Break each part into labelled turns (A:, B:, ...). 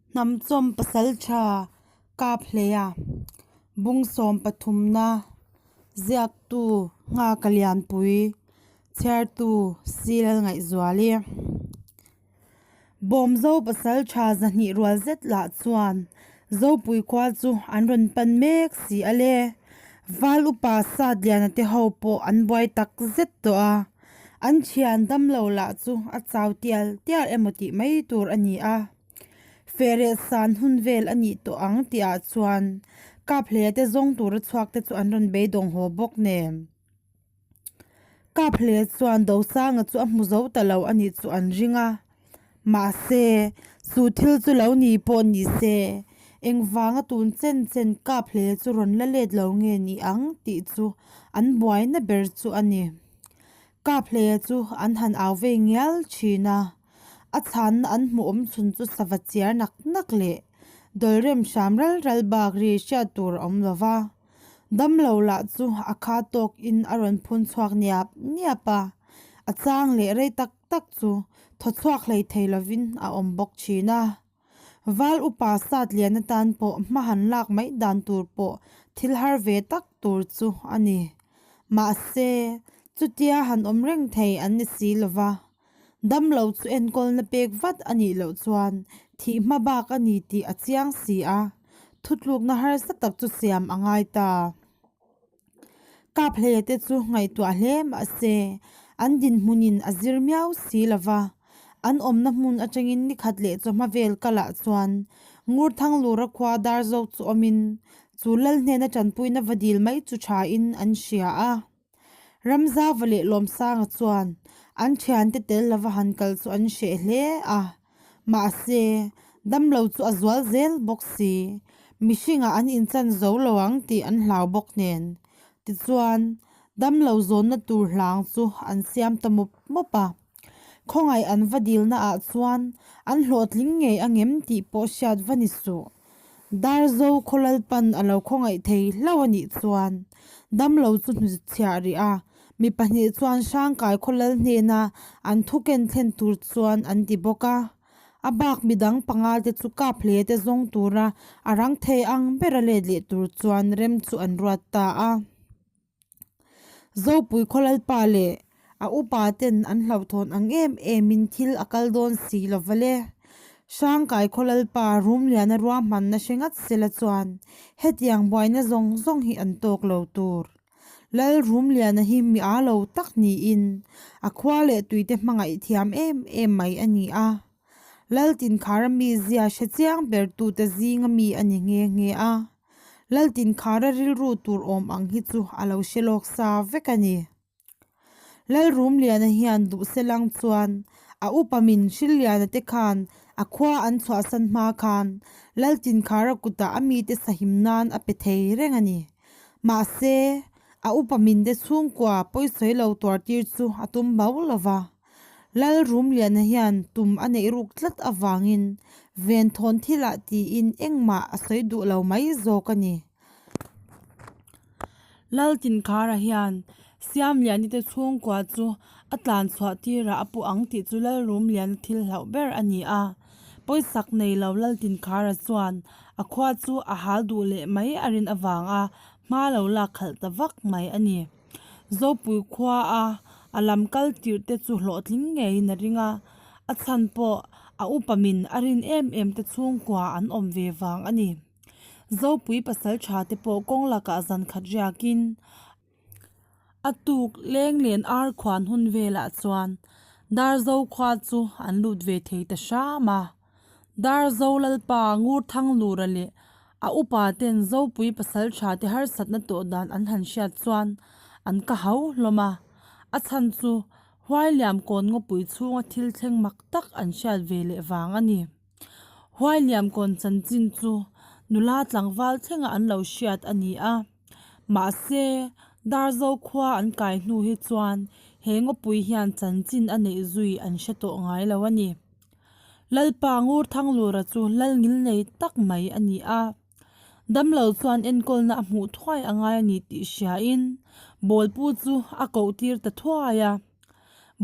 A: Hnamchawm pasaltha kap hleia bungsawm pathumna ziaktu nghaka lianpui chhiartu Sir Ngaihzuali. Bawmzo pasaltha zahnih rual zet lah chuan Zopui khua chu an rawn pan mek si a le. Val upa Satliana te ho pawh an buai tak zet tawh a. An thian damlo lah chu a chau tial tial emaw tih mai tur a ni a. Fehreh san hun vel a nih tawh ang tihah chuan Kaphleia te zawng tura chhuak te chu an rawn beidawng haw bawk nen. Kaphleia chuan Dosanga chu a hmu zo ta lo a nih chu an ring a. Mahse, chu thil chu lo ni pawh ni se, engvanga tun chen chen Kaphleia chu rawn la let lo nge ni ang tih chu an buaina ber chu a ni. Kaphleia chu an han au vei ngial thin a. A chhanna an hmuh awm chhun chu sava chiar nak nak leh dawlrem hram ral ral bak ri hriat tur a awm lo va. Damlo lah chu a kha tawk in a rawn phun chhuak niap niap a, a chang leh rei tak tak chu thaw chhuak hlei thei lovin a awm bawk thin a. Val upa sat lian atan pawh hma han lak mai dan tur pawh thil har ve tak tur chu a ni. Mahse, chutia han awm reng thei an ni si lova. Damlo chu enkawlna pek vat a nih loh chuan thih hma bak a ni tih a chiang si a, thutlukna harsa tak chu siam a ngai ta. Kaphleia te chu ngaihtuah hle mahse an dinhmunin a zir miau si lo va, an awmna hmun atangin nikhat leh chawhma vel kalah chuan Ngurthanglura khua dar zawk chu awmin chu lal hnena tanpuina va dil mai chu thain an hria a. Ramzauva leh Lawmsanga chuan an thiante tel lova han kal chu an hreh hle a, mahse damlo chu a zual zel bawk si, mihringah an inchan zo lo ang tih an hlau bawk nen. Tichuan, damlo zawnna tur hlang chu an siam ta mawp mawp a, khawngaih an va dilna ah chuan an hlawhtling ngei angem tih pawh hriat va ni suh. Darzo khawlalpan a lo khawngaih thei hlauh a nih chuan damlo chu hnuchhiah rih a, mi pahnih chuan Hrangkai khawlal hnena an thu ken thlen tur chuan an ti bawk a. A bak midang panga te chu kap hle te zawng tura a rang thei ang bera let leh tur chuan rem chu an ruat ta a. Zopui khawlalpa leh a upa ten an hlauhthawn ang em em in thil a kal dawn si lo va le. Hrangkai khawlalpa Rumliana ruahmanna hre ngat sela chuan hetiang buaina zawng zawng hi an tawk lo tur. Lal Rumliana hi mi a lo tak niin a khua leh tuite hmangaih thiam em em mai a ni a. Laltinkhara mizia hre chiang ber tute zinga mi a ni nghe nghe a. Laltinkhara rilru tur awm ang hi chu a lo hre lawk sa vek a ni. Lalrumliana hian duhselang chuan a upa min Hrilliana te khan a khua an chhuahsan hma khan Laltinkhara kutah a mite sahim nan a pe thei reng a ni. Mahse, a upa min te chhungkua pawisawi lo tuartir chu a tum bau lo va. Lalrumliana hian tum a neih ruk tlat avangin venthawn thilah tiin engmah a sawi duh lo mai zawk a ni. Laltinkhara hian Siamliani te chhungkua chu a tlan chhuah tirah a pu ang tih chu Lalrumliana thil hlauh ber a ni a. Pawisak nei lo Laltinkhara chuan a khua chu a hal duh leh mai a rin avanga hma lo lak khalh ta vak mai a ni. Zopui khua a a lam kal tirh te chu hlawhtling ngeiin a ring a, a chhan pawh a upa min a rin em em te chhungkua an awm ve vang a ni. Zopui pasal tha te pawh kawng lakah zan khat riakin a tuk leng len ar khuan hun velah chuan Darzo khua chu an lut ve thei ta hram a. Darzo Lalpa Ngurthanglura leh a upa ten Zopui pasaltha te harsatna tawh dan an han hriat chuan an ka hau hlawm a, a chhan chu Huailiamkawn ngawpui chhunga thil thleng mak tak an hriat ve leh vang a ni. Huailiamkawn chanchin chu nula tlangval thlenga an lo hriat a ni a, mahse Darzo khua an kai hnu hi chuan he ngawpui hian chanchin a neih zui an hre tawh ngai lo a ni. Lalpa Ngurthanglura chu lal ngil nei tak mai a ni a, damlo chuan enkawlna a hmuh thuai a ngai a ni tih hriain bawlpu chu a koh tir ta thuai a.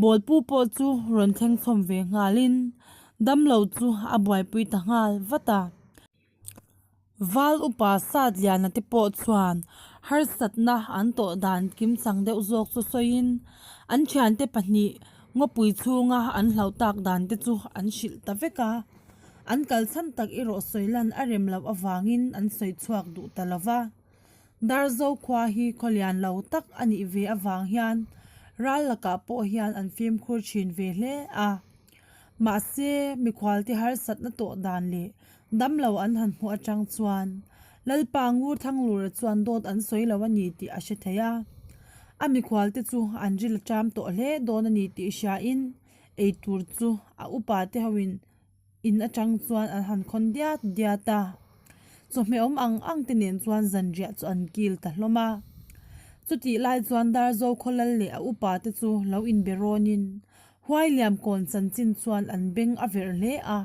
A: Bawlpu pawh chu rawn thleng chhawm ve nghalin Damlo chu a buaipui ta nghal vat a. Val upa Satliana te pawh chuan harsatna an tawh dan kimchang deuh zawk chu sawiin an thiante pahnih ngawpui chhunga an hlauh tak dan te chu an hrilh ta vek a. An kalchhan tak erawh sawi lan a rem loh avangin an sawi chhuak duh ta lo va. Darzo khua hi khaw lian lo tak a nih ve avang hian ral lakah pawh hian an fimkhur thin ve hle a. Mahse, mikhualte harsatna tawh dan leh damlo an han hmuh atang chuan Lalpa Ngur Thanglura chuan dawt an sawi lo a ni tih a hre thei a. A mikhualte chu an ril a ṭam tawh hle dawn a ni tih hriain eitur chu a upate hoin In atang chuan an han khawn diat diat a, chawhmeh awm ang ang te nen chuan zanriah chu an kil ta hlawm a. Chutih lai chuan Darzo khawlal leh a upa te chu lo inbe rawnin Huailiam kawn chanchin chuan an beng a verh hle a.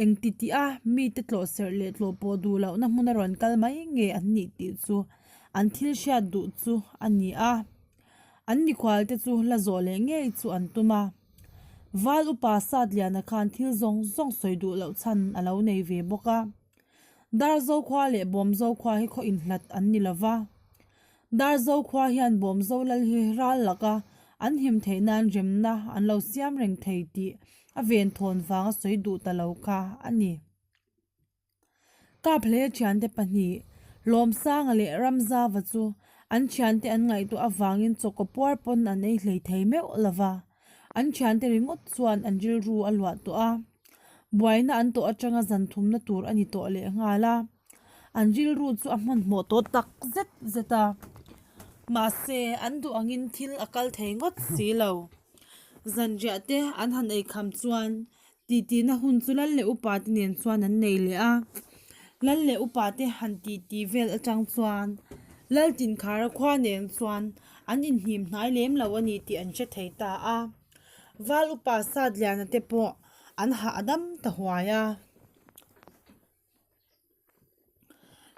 A: Engti tih a mite tlawh serh leh tlawh pawh duh lohna hmuna rawn kal mai nge an nih tih chu an thil hriat duh chu a ni a. An mikhual te chu la zawh leh ngei chu an tum a. Val upa Satliana khan thil zawng zawng sawi duh loh chhan a lo nei ve bawk a. Darzo khua leh Bawmzo khua hi khaw inhlat an ni lo va. Darzo khua hian Bawmzo lal hi ral laka an him theih nan remna an lo siam reng thei tih a venthawn vanga sawi duh ta lo kha a ni. Kap hle thiante pahnih, Lawmsanga leh Ramzava chu an thiante an ngaihtuah avangin chawkaw puar pawn an ei hlei thei meuh lo va, an thiante ringawt chuan an rilru a luah tawh a. Buaina an tawh atanga zan thumna tur a ni tawh leh nghal a, an rilru chu a hmanhmawh tawh tak zet zet a. Mahse, an duh angin thil a kal thei ngawt si lo. Zanriah te an han eikham chuan Titihna hun chu lal leh upa te nen chuan an nei leh a, lal leh upa te han titi vel atang chuan lal tinkhara khua nen chuan an inhnim hnai lem lo a ni tih an hre thei ta a, val upa Satliana te pawh an hah a dam ta huai a.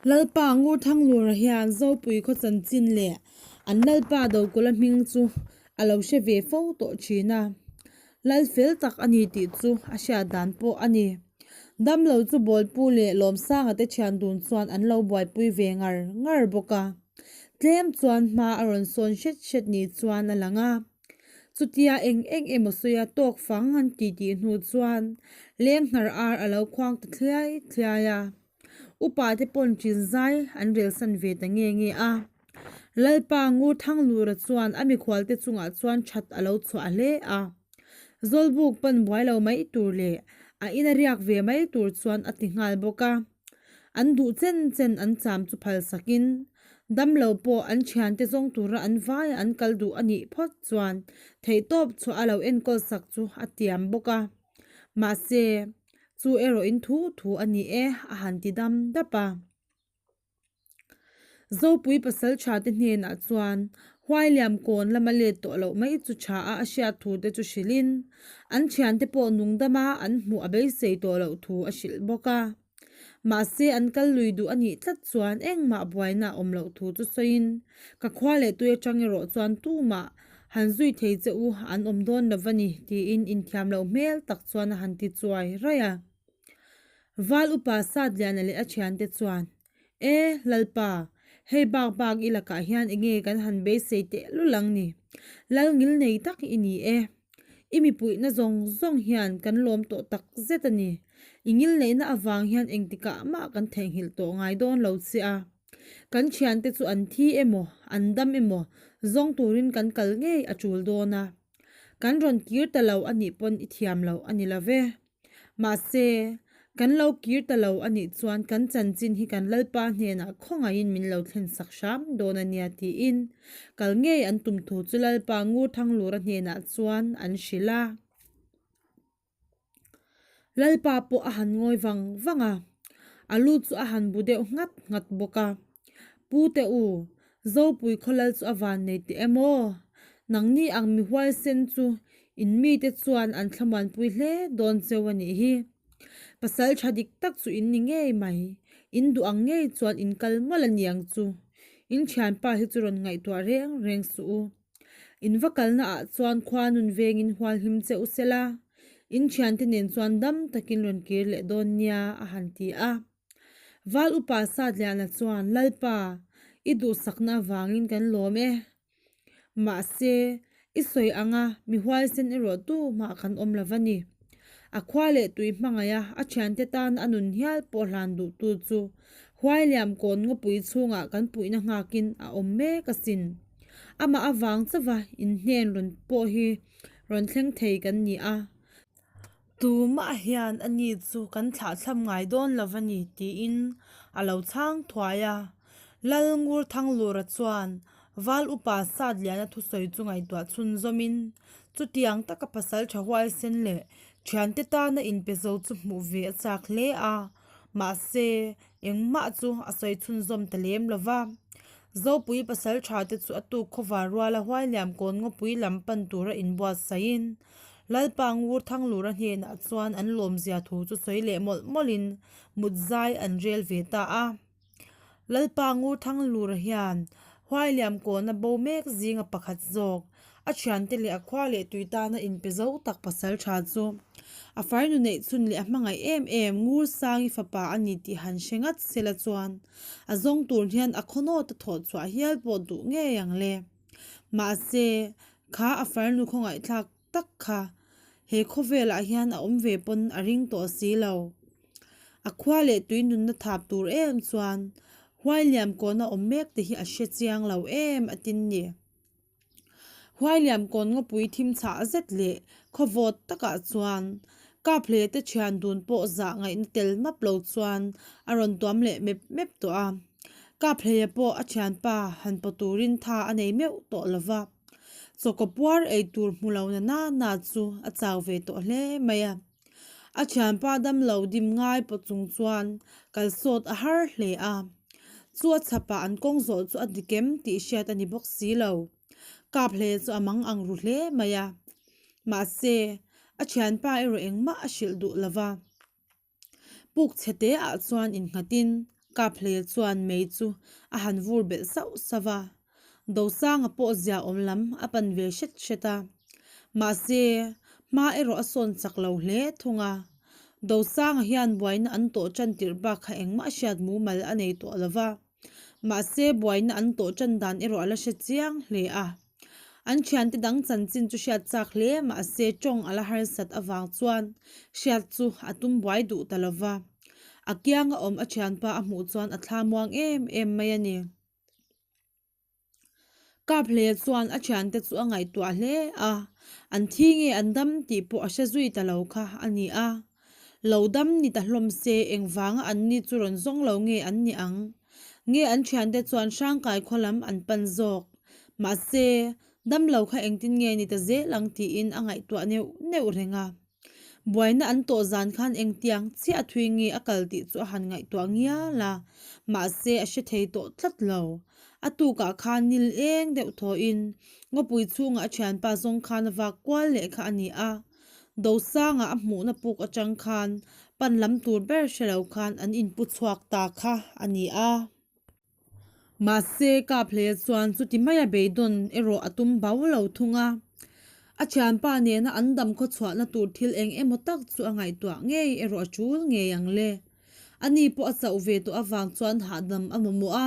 A: Lalpa Ngurthanglura hian Zopui khaw chanchin leh an Lalpa Dokula hming chu a lo hre ve fo tawh thin a, Lal fel tak a ni tih chu a hriat dan pawh a ni. Damlo chu Bawlpu leh Lawmsanga te thian dun chuan an lo buaipui ve ngar ngar bawk a, tlem chuan hma a rawn sawn hret hret ni chuan a lang a. Chutia eng eng emaw sawi a tawk fang an ti tih hnu chuan leng hnar ar a lo khuang ta thliai thliai a. Upa te pawn ṭin zai an relsan ve ta nge nge a. Lalpa Ngur Thanglura chuan a mikhual te chungah chuan ṭhat a lo chhuah hle a. Zawlbuk pan buai lo mai tur leh a ina riak ve mai tur chuan a ti nghal bawk a. An duh chen chen an cham chu phal sakin Damlo pawh an thiante zawng tura an vaia an kal duh a nih phawt chuan theihtawp chhuah a lo enkawl sak chu a tiam bawk a. Mahse, chu erawh in thu thu a ni e a han ti dam dap a. Zopui pasal tha te hnenah chuan Huailiam kawn lama let tawh loh mai chu tha a a hriat thu te chu hrilhin an thiante pawh nungdama an hmuh a beisei tawh loh thu a hrilh bawk a. Mahse, an kal lui duh a nih tlat chuan engmah buaina a awm loh thu chu sawiin, Ka khua leh tui atang erawh chuan tumah han zui thei che u an awm dawn lo va ni, tiin inthiam loh hmel tak chuan a han ti chuai raih a. Val upa Satliana leh a thiante chuan, E, Lalpa, hei bak bak i lakah hian enge kan han beisei tehlul ang ni? Lal ngil nei tak i ni e. I mipuihna zawng zawng hian kan lawm tawh tak zet a ni. I ngilneihna avang hian engtikah mah kan theihnghilh tawh ngai dawn lo che a. Kan thiante chu an thi emaw, an dam emaw zawng turin kan kal ngei a tul dawn a. Kan rawn kir ta lo a nih pawn i thiam lo a ni lo ve. Mahse, kan lo kir ta lo a nih chuan kan chanchin hi kan Lalpa hnenah khawngaihin min lo thlen sak hram dawn a nia tiin kal ngei an tum thu chu Lalpa Ngur Thanglura hnenah chuan an hrilh a. Lalpa pawh a han ngawi vang vang a, a lu chu a han bu deuh nghat nghat bawk a. Pu te u, Zopui khawlal chu a van nei teh em aw? Nangni ang mi huaisen chu in mite chuan an thlamuanpui hle dawn cheu a nih hi. Pasal tha dik tak chu in ni ngei mai, in duh ang ngei chuan in kal mawlh a niang chu. In thianpa hi chu rawn ngaihtuah reng reng suh u. In va kalna ah chuan khua nun vengin hualhim che u sela. In thiante nen chuan dam takin rawn kir leh dawn nia, a han ti a. Val upa Satliana chuan, Lalpa, i duhsakna avangin kan lawm e. Mahse, i sawi anga mi huaisen erawh tumah kan awm lo va ni. A khua leh tui hmangaiha a thiante tan a nun hial pawh hlan duhtu chu Huailiam kawn ngawpui chhungah kan puihna nghakin a awm mek asin. Amah avang chauha inhnen rawn pawh hi rawn thleng thei kan ni a. Tumah hian a ni chu kan thlahthlam ngai dawn lo va ni tiin a lo chhang thuai a. Lal Ngur Thanglura chuan Val upa Satliana thusawi chu ngaihtuah chhunzawmin chutiang taka pasal tha huaisen leh thiante tana inpe zo chu hmuh ve a chak hle a. Mahse, engmah chu a sawi chhunzawm ta lem lo va. Zopui pasal tha te chu a tuk khawvar ruala Huailiam kawn ngawpui lam pan tura inbuatsaihin Lalpa Ngur Thanglura hnenah chuan an lawmzia thu chu sawi leh mawlh mawlhin mut zai an rel ve ta a. Lalpa Ngur Thanglura hian Huailiam kawna bo mek zinga pakhat zawk, a thiante leh a khua leh tui tana inpe zo tak pasal tha chu a farnu neih chhun leh a hmangaih em em Ngur Sangi fapa a ni tih han hre ngat sela chuan a zawng tur hian a khawnawt a thawh chhuah hial pawh duh ngei ang le. Mahse, kha a farnu khawngaihthlak tak kha he khawvelah hian a awm ve pawn a ring tawh si lo. A khua leh tui nunna thap tur em chuan Huailiam kawna awm mek te hi a hre chiang lo em a tin ni. Huailiam kawn ngawpui thim chhah zet leh khaw vawt takah chuan Kaphle te thian dun pawh zah ngaihna tel map lo chuan a rawn tuam leh mep mep tawh a. Kaphleia pawh a thianpa han paw turin tha a nei meuh tawh lo va. Chawkaw puar ei tur hmu lo na na na chu a chau ve tawh hle mai a. A thianpa damlo dim ngai pawh chung chuan kal sawt a har hle a. Chu a chhapah an kawng zawh chu a dik em tih hriat a ni bawk si lo. Kap hle chu a mang ang ru hle mai a. Mahse, a thianpa erawh engmah a hrilh duh lo va. Puk chhe te ah chuan innghatin Kaphlei chuan mei chu a han vur belh sauh sauh a, Dosanga pawh zia awm lam a pan ve hret hret a. Mahse, hma erawh a sawn chak lo hle thung a. Dosanga hian buaina an tawh tan tirh bak kha engmah hriat mumal a nei tawh lo va. Mahse, buaina an tawh tan dan erawh a la hre chiang hle a. An thiante dang chanchin chu hriat chak hle mahse tawng a la harsat avang chuan hriat chu a tum buai duh ta lo va. A kianga awm a thianpa a hmuh chuan a thla muang em em mai a ni. Kaphlei chuan a thiante chu a ngaihtuah hle a, an thi nge an dam tih pawh a hre zui ta lo kha a ni a. Lo dam ni ta hlawm se engvanga anni chu rawn zawng lo nge an ni ang? Nge an thiante chuan Hrangkai khaw lam an pan zawk? Mahse, dam lo kha engtin nge ni ta zel ang tiin a ngaihtuah neuh neuh reng a. Buaina an tawh zan khan engtiang chiah a thui nge a kal tih chu a han ngaihtuah ngial a, mahse a hre thei tawh tlat lo. A tukah khan nil eng deuh thawhin ngawpui chhungah a thianpa zawng khan a vak kual leh kha a ni a. Dosanga a hmuhna puk atang khan pan lam tur ber hre lo khan an inpu chhuak ta kha a ni a. Mahse, Kaphlei chuan chuti maia beidawn erawh a tum bau lo thung a. A thianpa nena an dam khaw chhuahna tur thil eng emaw tak chu a ngaihtuah ngei erawh a tul ngei ang le. Ani pawh a chauh ve tawh avang chuan hahdam a mamawh a,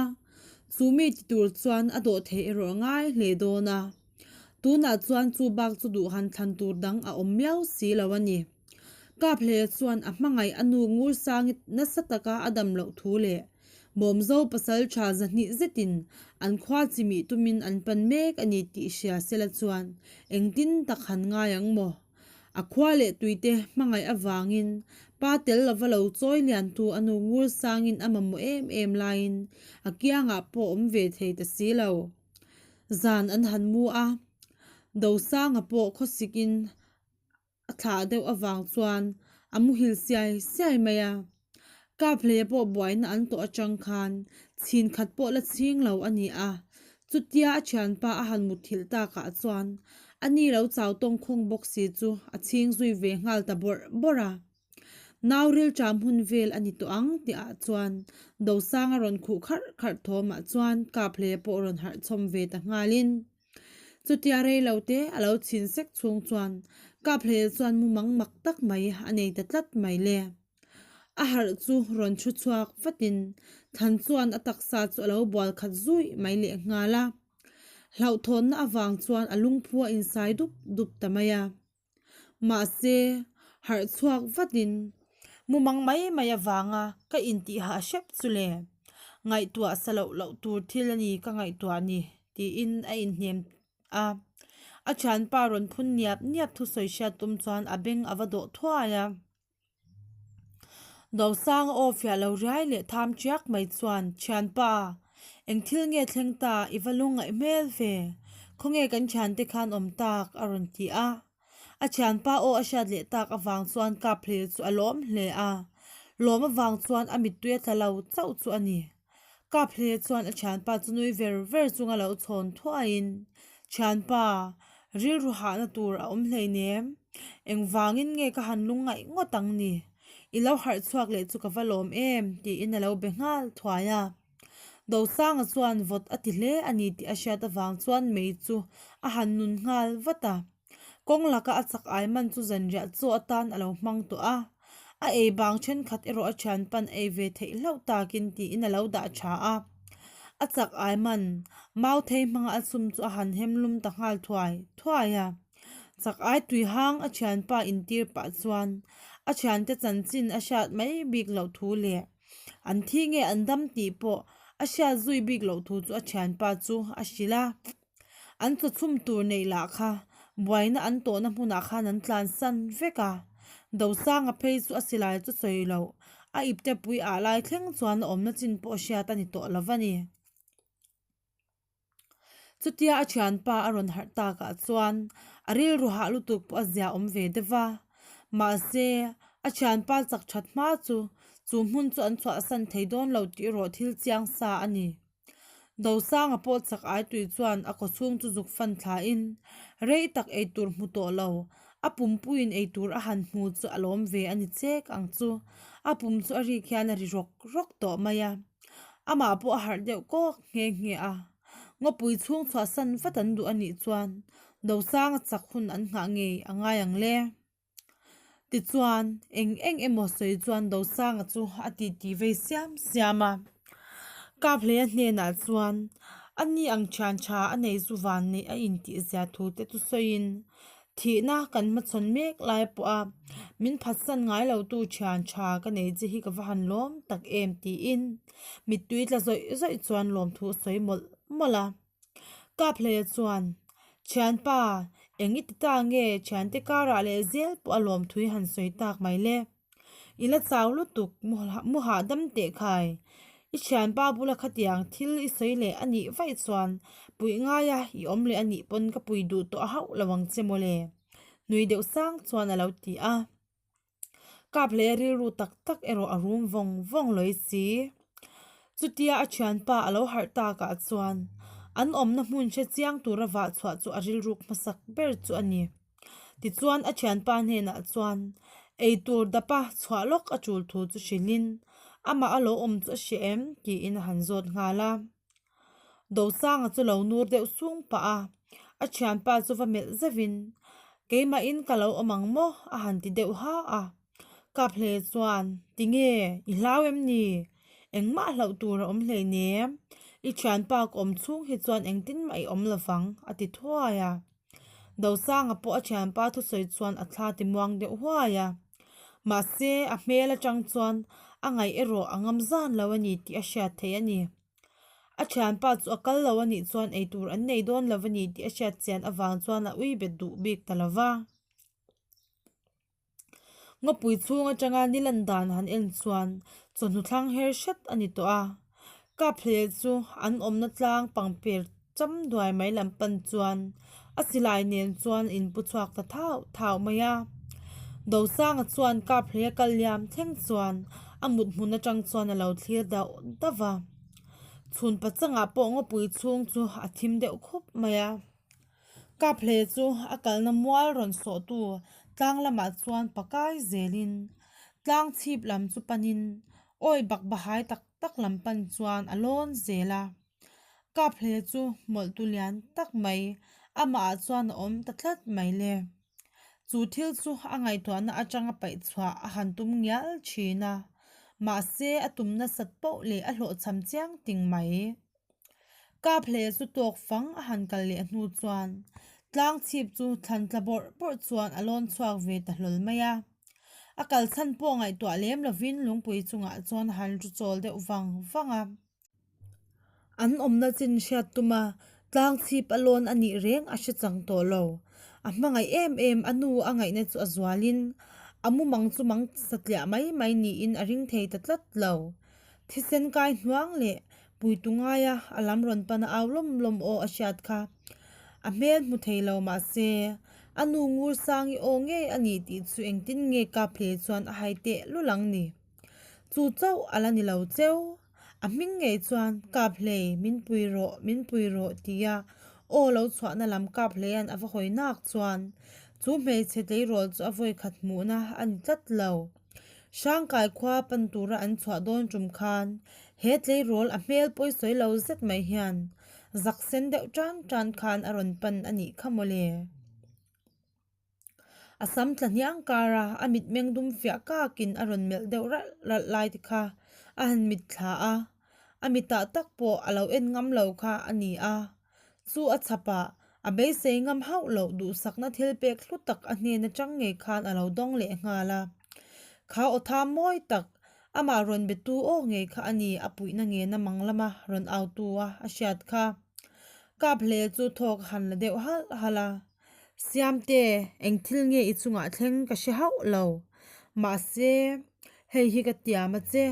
A: chu mi ti tur chuan a dawh theih erawh a ngai hle dawn a. Tunah chuan chu bak chu duh han thlan tur dang a awm miau si lo a ni. Kaphlei chuan a hmangaih a nu Ngursangi nasa taka a dam loh thu leh Bawmzo pasal tha zahnih zetin an khua chimih tumin an pan mek a ni tih hria sela chuan engtin tak han ngai ang maw? A khua leh tuite hmangaih avangin pa tel lova lo chawi liantu a nu Ngursangin a mamawh em em laiin a kiangah pawh awm ve thei ta si lo. Zan an han mu a, Dosanga pawh khawsikin a thlah deuh avang chuan a muhil siai siai mai a. Kaphleia pawh buaina an tawh atang khan chhin khat pawh la chhing lo a ni a, chutia a thianpa a han mutthilh takah chuan a ni lo chau tawngkhawng bawk si chu a chhing zui ve nghal ta bawrh bawrh a. Nau rilṭam hun vel a ni tawh ang tihah chuan Dosanga rawn khuh kharh kharh thawmah chuan Kaphleia pawh rawn harh chhawm ve ta nghalin. Chutia rei lo te a lo chhin sek chhung chuan Kaphleia chuan mumang mak tak mai a nei ta tlat mai le. A harh chu rawn thu chhuak vatin Thlan chuan a taksa chu a lo bual khat zuih mai leh nghal a. Hlauhthawnna avang chuan a lungphu a insai dup dup ta mai a. Mahse, harh chhuak vatin mumang mai mai avanga ka intihhah hrep chu le. Ngaihtuah sa loh loh tur thil a ni ka ngaihtuah ni tiin a inhnem a. A thianpa rawn phun niap niap thusawi hriat tum chuan a beng a va dawh thuai a. Dosanga aw fiah lo riai leh tham chiak mai chuan, Thianpa, eng thil nge thleng ta i va lungngaih hmel ve? Khawnge kan thiante khan awm tak? a rawn ti a. A thianpa aw a hriat leh tak avang chuan Kaphleia chu a lawm hle a. Lawm avang chuan a mittui a tla lo chauh chu a ni. Kaphleia chuan a thianpa chu nui ver ver chunga lo chhawn thuaiin, Thianpa, rilru hahna tur a awm hleinem. Engvangin nge ka han lungngaih ngawt ang ni? I lo harh chhuak leh chu ka va lawm em? tiin a lo be nghal thuai a. Dosanga chuan vawt a ti hle a ni tih a hriat avang chuan mei chu a han nun nghal vat a. Kawng laka a chak ai man chu zanriah chaw atan a lo hmang tawh a, a ei bang thenkhat erawh a thian pan ei ve theih hlauh takin tiin a lo dah tha a. A chak ai man mau thei hmanga a chhum chu a han hem lum ta nghal thuai thuai a. Chak ai tui hang a thianpa intir pah chuan a thiante chanchin a hriat mai bik loh thu leh an thi nge an dam tih pawh a hriat zui bik loh thu chu a thianpa chu a hrilh a. An chawchhum tur neih lah kha buaina an tawhna hmunah khan an tlansan vek a, Dosanga phei chu a silai chu sawi loh, a ipte pui ah lai thleng chuan a awmna chin pawh hriat a ni tawh lo va ni. Chutia a thianpa a rawn harh takah chuan a rilru hah lutuk pawh a zia awm ve deuh va, mahse a thianpa chak that hma chu chu hmun chu an chhuahsan thei dawn lo tih erawh thil chiang sa a ni. Dosanga pawh chak ai tui chuan a kawchhung chu zuk fan thlain rei tak eitur hmu tawh lo, a pumpuiin eitur a han hmu chu a lawm ve a ni chek ang chu. A pum chu a rik hian a ri rawk rawk tawh mai a, amah pawh a harh deuh kawk nghe nghe a. Ngawpui chhung chhuahsan vat an duh a nih chuan Dosanga chak hun an nghah ngei a ngai ang le. Tichuan, eng eng emaw sawi chuan Dosanga chu a titi vei siam siam a. Kaphleia hnenah chuan a ni ang thian tha a nei chu van neih a intih zia thu te chu sawiin, Thihna kan hmachhawn mek lai pawha min phatsan ngai lo tu thian tha ka nei che hi ka va han lawm tak em tiin mittui tla zawih zawih chuan lawmthu a sawi mawlh mawlh a. Kaphleia chuan, Thianpa, eng i ti ta nge thiante karah leh zel pawh a lawmthui han sawi tak mai le. I la chau lutuk, mu hahdam teh khai. I thianpa bula khatiang thil i sawi leh a nih vaih chuan puih ngaia i awm leh a nih pawn ka pui duh tawh a hauh lo ang che mawle. Nui deuh sang chuan a lo ti a. Kap hle rilru tak tak erawh a rum vawng vawng lawi si. Chutia a thianpa a lo harh takah chuan an awmna hmun hre chiang tura vah chhuah chu a rilruk hmasak ber chu a ni. Tichuan a thianpa hnenah chuan eitur dapa chhuah lawk a tul thu chu hrilhin amah a lo awm chu a hria em tiin a han zawt nghal a. Dosanga chu lo nur deuh sung pah a, a thianpa chu va melh zeuhin, Keimahin ka lo awm ang maw? a han ti deuh ha a. Kaphle chuan, Tinge, i hlau em ni? Engmah hlauh tur a awm hleinem. I thianpa ka awm chhung hi chuan engtin mah i awm lovang, a ti thuai a. Dosanga pawh a thianpa thusawi chuan a thla ti muang deuh huai a. Mahse, a hmel atang chuan a ngaih erawh a ngam zan lo a ni tih a hriat theih a ni. A thianpa chu a kal lo a nih chuan eitur an nei dawn lo a ni tih a hriat chian avang chuan a ui bet duh bik ta lo va. Ngawpui chhung atanga ni lan dan han en chuan chawhnu thlang her hret a ni tawh a. Kaphle chu an awmna tlang pangper cham duai mai lam pan chuan a silai nen chuan a inpu chhuak ta thauh thauh mai a. Dosanga chuan Kaphle a kal liam thleng chuan a mut hmun atang chuan a lo thlir dauh dauh va. Chhun pachangah pawh ngawpui chhung chu a thim deuh khup mai a. Kaphle chu a kalna mual rawn sawhtu tlang lamah chuan pakai zelin tlang chhip lam chu panin awi bak bahai tak tak lam pan chuan a lawn zel a. Kaphle chu hmawlhtu lian tak mai. amahah chuan a awm ta tlat mai le. Chu thil chu a ngaihtuahna atanga paih chhuah a han tum ngial thin a, mahse a tum nasat poh leh a hlawhchham chiang ting mai. Kap hle chu tawk fang a han kal leh hnu chuan tlang chhip chu thlan tla bawrh bawrh chuan a lawn chhuak ve ta hlawl mai a. A kal chhan pawh ngaihtuah lem lovin lungpui chungah chuan a han ru chawl deuh vang vang a. An awmna chin hriat tuma tlang chhip a lawn a nih reng a hre chang tawh lo. A hmangaih em em a nu a ngaihna chu a zualin a mumang chu mang satliah mai mai niin a ring thei ta tlat lo. Thisen kai hnuang leh puitu ngaia a lam rawn pan a au lawm lawm aw a hriat kha. A hmel hmu thei lo mahse a nu ngur sang i aw ngei a ni tih chu engtin nge kap hle chuan a hai teh lul ang ni. Chu chauh a la ni lo cheu. A hming ngei chuan kap hlei min pui rawh min pui rawh tia aw lo chhuahna lam kap hleia'n a va hawi nak chuan chu hmeichhe tleirawl chu a vawi khat hmuhna a ni tlat lo. Hrangkai khua pan tura an chhuah dawn tum khan he tleirawl a hmel pawisawi lo zet mai hian zak sen deuh tan tan khan a rawn pan a nih kha mawle. A sam tla hniang kar a, a mitmeng dum fiah kakin a rawn melh deuh ralh ralh lai te kha a han mitthla a, a mitah tak pawh a lo en ngam lo kha a ni a. Chu a chhapah a beisei ngam hauh loh duhsakna thil pek hlu tak a hnen atang ngei khan a lo dawng leh nghal a. Kha aw tha mawi tak, amah rawn betu aw ngei kha a ni a puihna ngena mang lama rawn autu a a hriat kha. Kap hle chu thawk a han la deuh halh halh a. Siamte, eng thil nge i chungah thleng ka hre hauh lo. Mahse, hei hi ka tiam a che.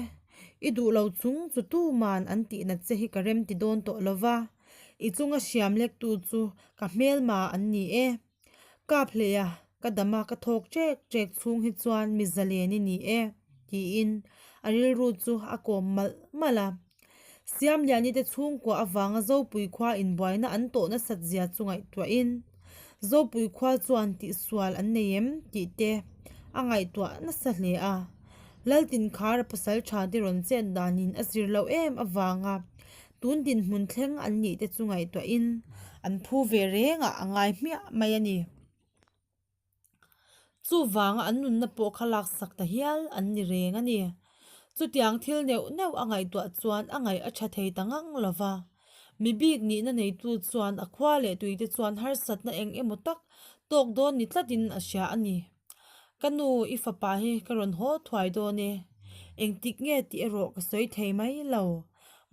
A: I duh lo chung chu tuman an tihnat che hi ka rem ti dawn tawh lo va. I chunga hriam lektu chu ka hmelma an ni e. Kap hlei a, ka dam a ka thawk ṭek ṭek chhung hi chuan mi zalen i ni e, tiin a rilru chu a kawm malh malh a. Siamliani te chhungkua avanga Zopui khua inbuaina an tawh nasat zia chu ngaihtuahin, Zopui khua chuan tihsual an nei em tih te a ngaihtuah nasa hle a. Laltinkhara pasal tha te rawn chet danin a zir loh em avanga tun dinhmun thleng an nih te chu ngaihtuahin an phu ve rengah a ngai hmiah mai a ni. Chuvanga an nunna pawh kha laksak ta hial an ni reng a ni. Chutiang thil neuh neuh a ngaihtuah chuan a ngaih a tha thei ta ngang lo va. Mi bik nihna neitu chuan a khua leh tuite chuan harsatna eng emaw tak tawk dawn ni tlatin a hria a ni. Ka nu, i fapa hi ka rawn haw thuai dawn e. Engtik nge tih erawh ka sawi thei mai lo.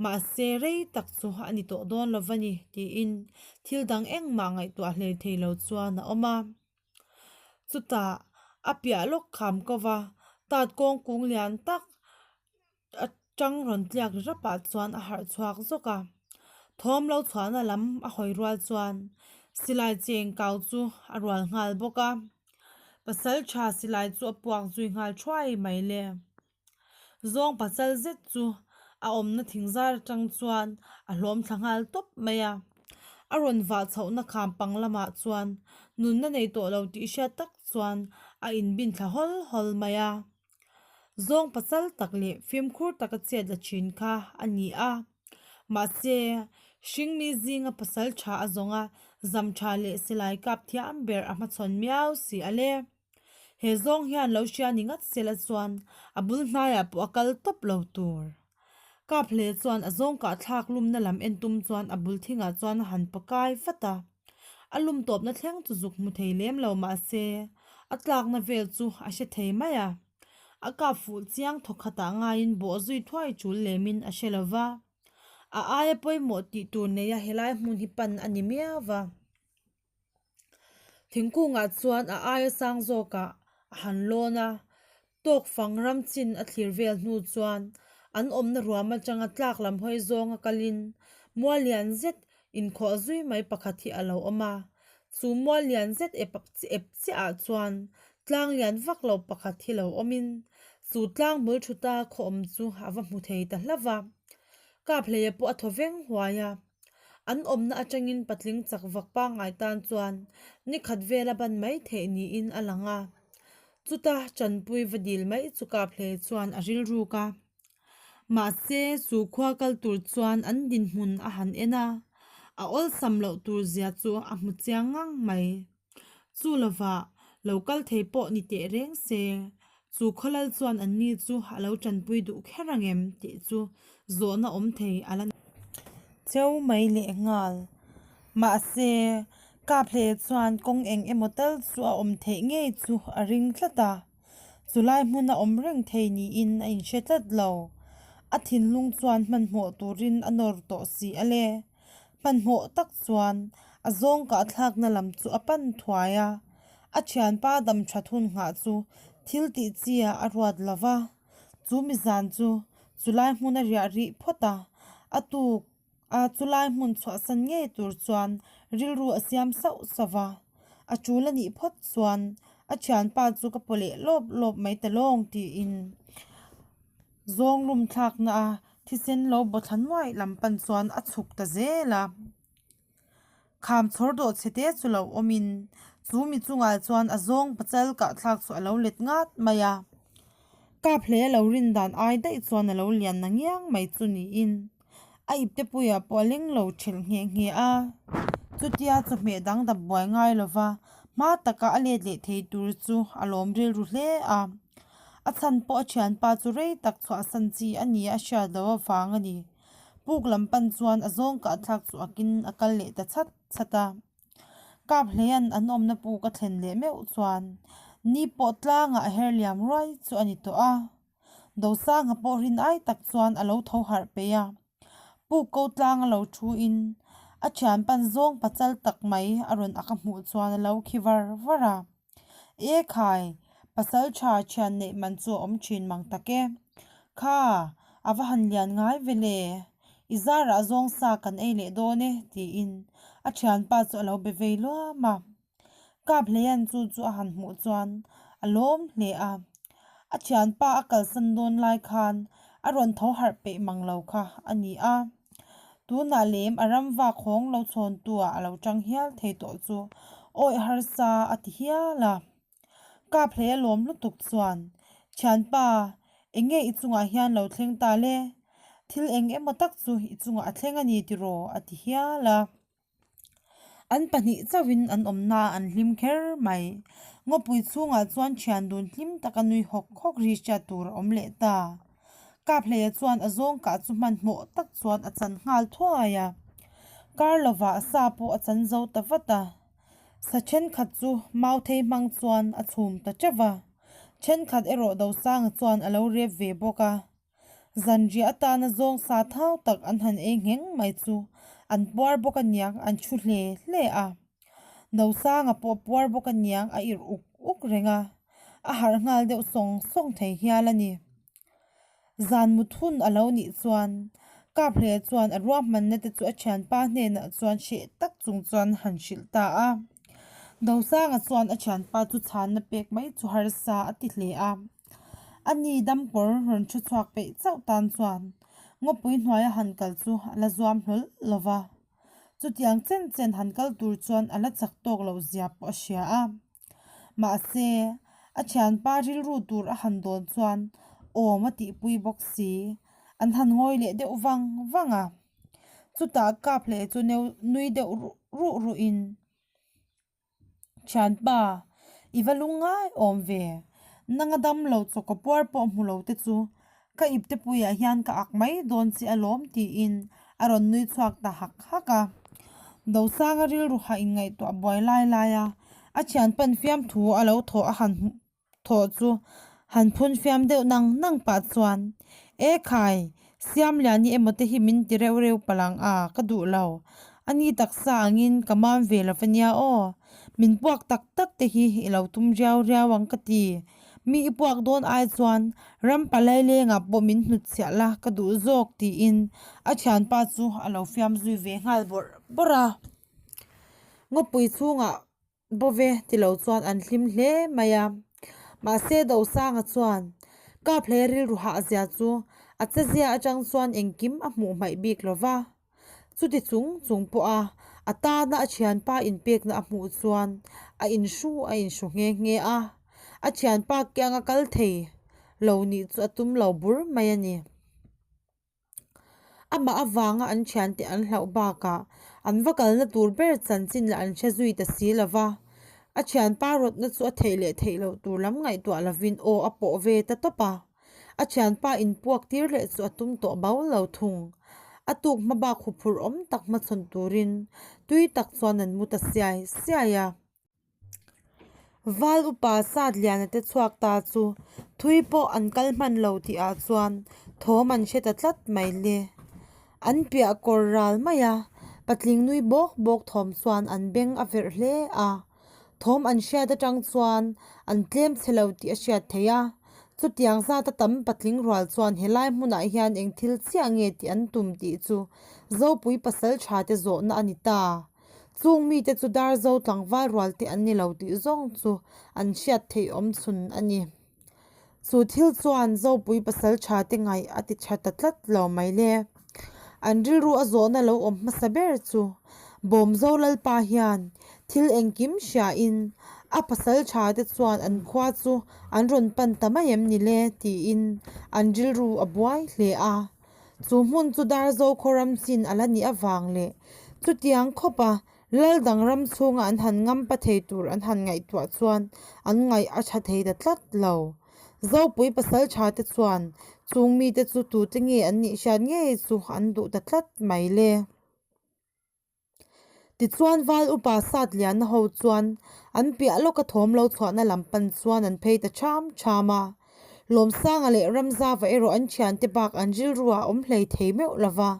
A: Mahse, rei tak chu a ni tawh dawn lo va ni, tiin thil dang engmah ngaihtuah hlei thei lo chuan a awm a. Chutah, a piah lawk kham ko va, tat kawng kung lian tak atang rawn tliak ri rapah chuan a harh chhuak zawk a. Thawm lo chhuahna lam a hawi rual chuan silai cheng kau chu a rual nghal bawk a. Pasal tha silai chu a puak zui nghal thuai mai le. Zawng pasal zet chu a awmna thing zar atang chuan a hlawm thla nghal tawp mai a. A rawn vah chhohna kham pang lamah chuan nunna nei tawh lo tih hriat tak chuan a inbin thla hawl hawl mai a. Zawng pasal tak leh fimkhur taka chet la thin kha a ni a. Mahse, hringmi zinga pasal tha a zawng a, zam tha leh silai kap thiam ber a hmachhawn miau si a le. He zawng hian lo hria ni ngat sela chuan a bul hnaiah pawh a kal tawp lo tur. Kap hle chuan a zawng kah thlak lumna lam en tum chuan a bul thingah chuan a han pakai vat a. A lum tawpna thleng chu zuk hmu thei lem lo mahse a tlakna vel chu a hre thei mai a. A kap fuh chiang thawkhatah ngaiin bawh zui thuai tul lemin a hre lo va. A aia pawimawh tih tur neia helai hmun hi pan a ni miau va. Thingkungah chuan a aia sang zawkah a han lawn a, tawk fang ram chin a thlir vel hnu chuan an awmna ruam atanga tlak lam hawi zawnga kalin mual lian zet inkhawh zui mai pakhat hi a lo awm a. Chu mual lian zet ep ep chiah ah chuan tlang lian vak lo pakhat hi lo awmin chu tlang bul thuta khaw awm chu a va hmu thei ta hlauh va. Kaphleia pawh a thaw veng huai a. An awmna atangin patling chak vak pangngai tan chuan ni khat vela ban mai theih niin a lang a. Chuta chanpui va dil mai chu Kaphle chuan a rilruk a. Mahse, chu khua kal tur chuan an dinhmun a han en a. a awlsam loh tur zia chu a hmu chiang ngang mai. Chu lovah lo kal thei pawh ni teh reng se, chu khawlal chuan an ni chu a lo tanpui duh kher ang em tih chu zawhna awm thei a la ni cheu mai lehnghal. Mahse, Kaphleh chuan kawng eng emaw tal chu a awm theih ngei chu a ring tlat a. Chulai hmun a awm reng thei niin a inhre tlat lo. A thinlung chuan hmanhmawh turin a nawr tawh si a le. Hmanhmawh tak chuan a zawng kahthlakna lam chu a pan thuai a, a thianpa dam that hun nghah chu thil tih chi ah a ruat lo va. Chu mizan chu chulai hmun a riah rih phawt a, a tuk a chulai hmun chhuahsan ngei tur chuan rilru a siam sauh sauh va. A tul a nih phawt chuan a thianpa chu ka paw leh lawp lawp mai ta lawng tiin zawng lum thlakna a Thisen lo bawthla nuaih lam pan chuan a chhuk ta zel a, kham chhawr dawh chhe te chu lo awmin chu mi chungah chuan a zawng pachal kahthlak chu a lo let ngat mai a, kap hle lo rin dan ai daih chuan a lo lian na ngiang mai chu niin a ipte puiah pawh a leng lo thelh nghe nghe a, chutia chawhmeh dang dap buai ngai lova hma taka a let leh thei tur chu a lawm rilru hle a. A chhan pawh a thianpa chu rei tak chhuahsan chi a ni a hriat loh avang a ni. Puk lam pan chuan a zawng kahthlak chu akin a kal leh ta chhat chhat a. Kap hleian an awmna puk a thlen leh meuh chuan ni pawh tlangah a her liam ruai chu a ni tawh a. Dosanga pawh rin ai tak chuan a lo tho harh peih a. Puk ko tlang a lo thu in a thianpan zawng pachal tak mai a rawn ak a hmuh chuan a lo khi var var a. E khai, pasal tha thian neih man chu a awm thin mang tak e. Kha, a va han lian ngai ve le. I zarah zawng sa kan ei leh dawn e, tiin a thianpa chu a lo be vei luam a. Kap hleian chu chu a han hmuh chuan a lawm hle a. A thianpa a kalsan dawn lai khan a rawn tho harh peih mang lo kha a ni a. Tunah lem a ram vak hawng lo chhawntu ah a lo tang hial thei tawh chu awih harsa a ti hial a. Kap hlei a lawm lutuk chuan, Thianpa, eng nge i chungah hian lo thleng ta le? Thil eng emaw tak chu i chungah a thleng a ni tiraw? a ti hial a. An pahnih chauhin an awmna an hlim kher mai. Ngawpui chhungah chuan thian dun hlim taka nui hawk hawk ri hriat tur a awm leh ta. Kaphleia chuan a zawng kah chu hmanhmawh tak chuan a chan nghal thuai a. Kar lovah sa pawh a chan zo ta vat a. Sa thenkhat chu mauthei hmang chuan a chhum ta teuh va. Thenkhat erawh Dosanga chuan a lo rep ve bawk a. Zanriah atana zawng sa thau tak an han ei ngheng mai chu an puar bawk aniang an thu hle hle a. Nosanga pawh puar bawk aniang a irh uk uk reng a, a harh nghal deuh sawng sawng thei hial a ni. Zan mut hun a lo nih chuan Kaphleh chuan a ruahmanna te chu a thianpa hnenah chuan hreh tak chung chuan han hrilh ta a. Nosanga chuan a thianpa chu chhanna pek mai chu harsa a ti hle a. A ni damkawr rawn thu chhuak peih chauh tan chuan ngawpui hnuaia han kal chu a la zuam hlawl lo va. Chutiang chen chen han kal tur chuan a la chak tawk loh zia pawh a hria a. Mahse, a thianpa rilru tur a han dawn chuan awm a tihpui bawk si. An han ngawi leh deuh vang vang a. Chutah kap hleh chu nui deuh ruh ruhin. Thianpa, i va lung ngai awm ve. Nanga dam lo chaw ka puar pawh hmu lo te chu ka ipte puiah hian ka ak mai dawn che alawm tiin a rawn nui chhuak ta hak hak a. Dosanga rilru hah inngaihtuah buai lai lai a, a thianpan fiamthu a lo thawh a han hmuh. Thaw chu han phun fiam deuh nang nang pah chuan, E khai, Siamliani emaw te hi min ti reuh reuh palh ang a, ka duh lo. A ni taksa angin ka mam ve lo va nia aw. Min puak tak tak te hi i lo tum riau riau ang ka ti. Mi i puak dawn ai chuan ram palai lengah pawh min hnutchhiah la ka duh zawk tiin a thianpa chu a lo fiam zui ve nghal bawrh bawrh a. Ngawpui chhungah Bove ti lo chuan an hlim hle mai a. Mahse Dosanga chuan Kaphlei rilru hah zia chu a chezia atang chuan engkim a hmuh hmaih bik lo va. Chuti chung chung pawha a tana a thianpa inpekna a hmuh chuan a inhru a inhru nghe nghe a. A thianpa kianga kal thei lo nih chu a tum lo bur mai a ni. Amah avanga an thiante an hlauh bakah An va kalna tur ber chanchin lah an hre zui ta si lo va. A thianpa rawtna chu a theih leh theih loh tur lam ngaihtuah lovin aw a pawh ve ta tawp a. A thianpa inpuak tir leh chu a tum tawh bau lo thung. A tuk hma bak huphurh awm tak hmachhawn turin tui tak chuan an mu ta siai siai a. Val upa Satliana te chhuak ta chu thui pawh an kal hman lo tih ah chuan thawm an hre ta tlat mai le. An piah kawr ral mai a, patling nui bawk bawk thawm chuan an beng a verh hle a. Thawm an hriat atang chuan an tlem chhe lo tih a hriat theih a, chutiang zata tam patling rual chuan helai hmunah hian eng thil chiah nge tih an tum tih chu Zopui pasal tha te zawhna a ni ta. Chung mite chu Darzo tlangval rual te an ni lo tih zawng chu an hriat theih awm chhun a ni. Chu thil chuan Zopui pasal tha te ngaih a ti tha ta tlat lo mai le. An rilru a zawhna lo awm hmasa ber chu Bawmzo Lalpa hian thil engkim hriain a pasal tha te chuan an khua chu an rawn pan ta mai em ni le tiin an rilru a buai hle a. Chu hmun chu Darzo khaw ram chin a la nih avang leh chutiang khawpa Lal dang ram chhunga an han ngampa thei tur an han ngaihtuah chuan an ngaih a tha thei ta tlat lo. Zopui pasal tha te chuan chung mite chu tute nge an nih hriat ngei chu an duh ta tlat mai le. Tichuan Val upa Satliana ho chuan an piah lawka thawm lo chhuahna lam pan chuan an phei ta ṭham ṭham a. Lawmsanga leh Ramzava erawh an thiante bak an rilru ah awm hlei thei meuh lo va.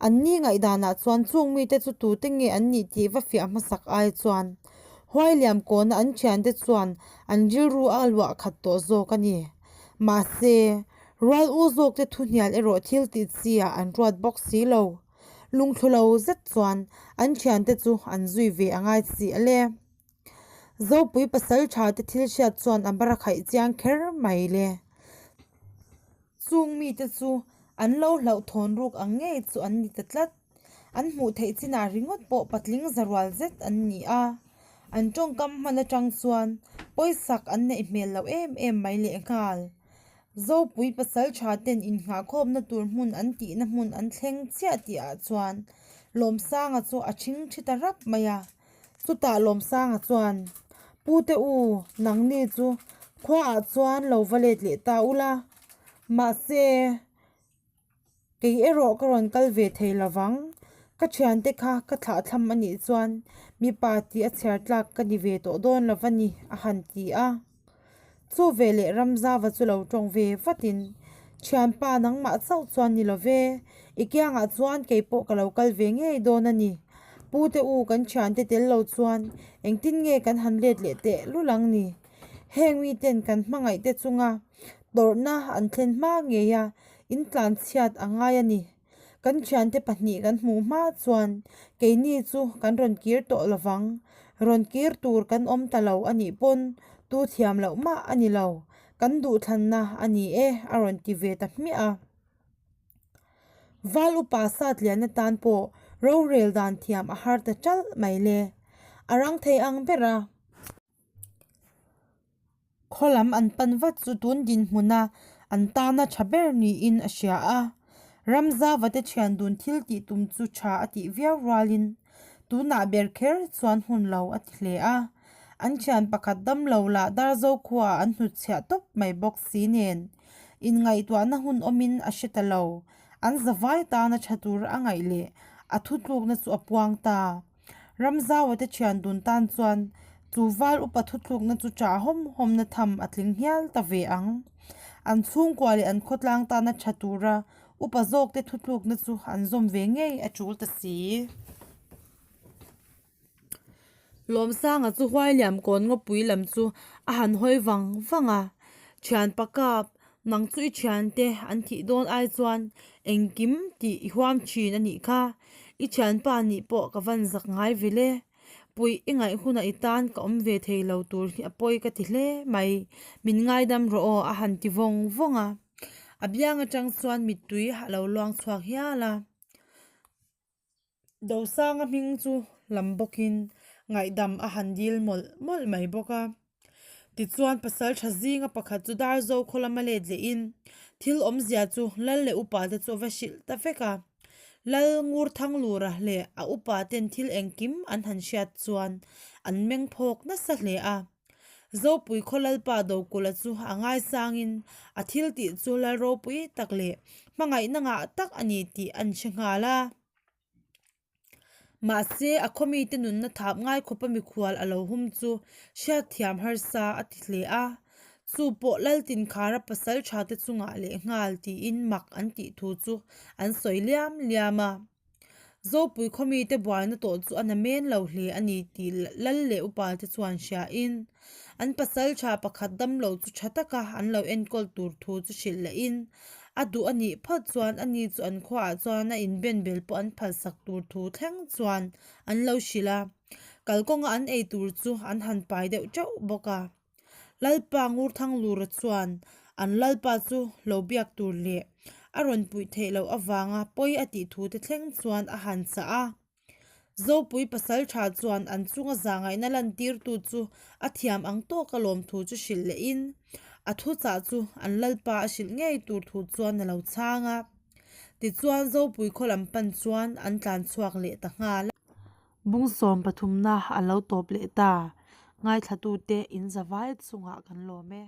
A: An ni ngaihdanah chuan chung mite chu tute nge an nih tih va fiah hmasak ai chuan Huailiam kawna an thiante chuan an rilru a luah khat tawh zawk a ni. Mahse, rual u zawkte thuhnial erawh thil tih chi ah an ruat bawk si lo. Lungthlu lo zet chuan an thiante chu an zui ve a ngai si a le. Zopui pasal tha te thil hriat chuan a bara khaih chiang kher mai le. Chung mite chu an lo hlauhthawn ruk ang ngei chu an ni ta tlat. An hmuh theih chinah ringawt pawh patling zarual zet an ni a. An tawngkam hman atang chuan pawisak an neih hmel loh em em mai lehnghal. Zopui pasal tha ten innghahkhawmna tur hmun an tihna hmun an thleng chiah tih ah chuan Lawmsanga chu a thing thi ta rap mai a. Chutah Lawmsanga chuan, Pute u, nangni chu khuaah chuan lo va let leh ta ula, mahse, kei erawh ka rawn kal ve thei lo vang. Ka thiante kha ka thlahthlam a nih chuan mipa tih a chhiar tlak ka ni ve tawh dawn lo va ni, a han ti a. Chu ve leh Ramzava chu lo tawng ve vatin, Thianpa nangmah chauh chuan ni lo ve, i kiangah chuan kei pawh ka lo kal ve ngei dawn a ni. Pu te u kan thiante tel lo chuan engtin nge kan han let leh teh lul ang ni? Heng miten kan hmangaih te chunga tawrhna an thlen hma ngei a, in tlanchhiat a ngai a ni. Kan thiante pahnih kan hmuh hma chuan keini chu kan rawn kir tawh lo vang. Rawn kir tur kan awm ta lo a nih pawn tu thiam loh mah a ni lo. Kan duhthlanna a ni e a rawn ti ve ta hmiah a. Val upa Satliana tan pawh rorel dan thiam a har ta ṭalh mai le. A rang thei ang ber a. Khaw lam an pan vat chu tun dinhmuna an tana tha ber niin a hria a. Ramzava te thian dun thil tih tum chu tha a tih viau rualin tunah ber kher chuan hun lo a ti hle a. An thian pakhat damlo lah Darzo khuaah an hnutchhiah tawp mai bawk si nen inngaihtuahna hun awmin a hre ta lo. An zavai tana tha tur a ngaih leh a thutlukna chu a puang ta. Ramzaua te thian dun tan chuan chu val upa thutlukna chu chah hawm hawmna tham a tling hial ta ve ang. An chhungkua leh an khawtlang tana tha tura upa zawk te thutlukna chu an zawm ve ngei a tul ta si. Lawmsanga chu Huailiam kawn ngawpui lam chu a han hawi vang vang a, Thian pakap, nang chu i thiante an thih dawn ai chuan engkim tih i huam thin a nih kha. I thianpa nih pawh ka van zak ngai vil e. Puih i ngaih hunah i tan ka awm ve thei lo tur hi a pawi ka ti hle mai. Min ngaidam rawh aw a han ti vawng vawng a. A biang atang chuan mittui a lo luang chhuak hial a. Dosanga hming chu lam bawkin ngaihdam a han dil mawlh mawlh mai bawk a. Tichuan pasal tha zinga pakhat chu Darzo khaw lama let lehin thil awmzia chu lal leh upa te chu a va hrilh ta vek a. Lal Ngurthanglura leh a upa ten thil engkim an han hriat chuan an meng phawk nasa hle a. Zopui khaw Lalpa Dokulh-a chu a ngaisangin a thil tih chu Lal ropui tak leh hmangaihna ngah tak a ni tih an hre nghal a. Mahse, a khaw mite nunna thap ngai khawpa mikhual a lo hum chu hriatthiam harsa a ti hle a. Chu pawh Laltinkhara pasal tha te chungah leh nghal tiin mak an tih thu chu an sawi liam liam a. Zopui khaw mite buaina tawh chu a na men lo hle a ni tih Lal leh upa te chuan hriain an pasal tha pakhat damlo chu tha taka an lo enkawl tur thu chu hrilh lehin A duh a nih phawt chuan ani chu an khuaah chuan a inben bel pawh an phalsak tur thu thleng chuan an lo hrilh a. Kalkawnga an ei tur chu an han pai deuh teuh bawk a. Lalpa Ngurthanglura chuan an Lalpa chu lo biak tur leh a rawn puih theih loh avanga pawi a tih thu te thleng chuan a han chah a. Zopui pasaltha chuan an chunga zahngaihna lantirtu chu a thiam ang tawka lawmthu chu hrilh lehin a thuchah chu an lalpa a hrilh ngei tur thu chuan a lo chhang a. Tichuan Zopui khaw lam pan chuan an tlan chhuak leh ta nghal a. Bungsawm pathumna a lo tawp leh ta. Ngaithlatute in zavai chungah kan lawm e.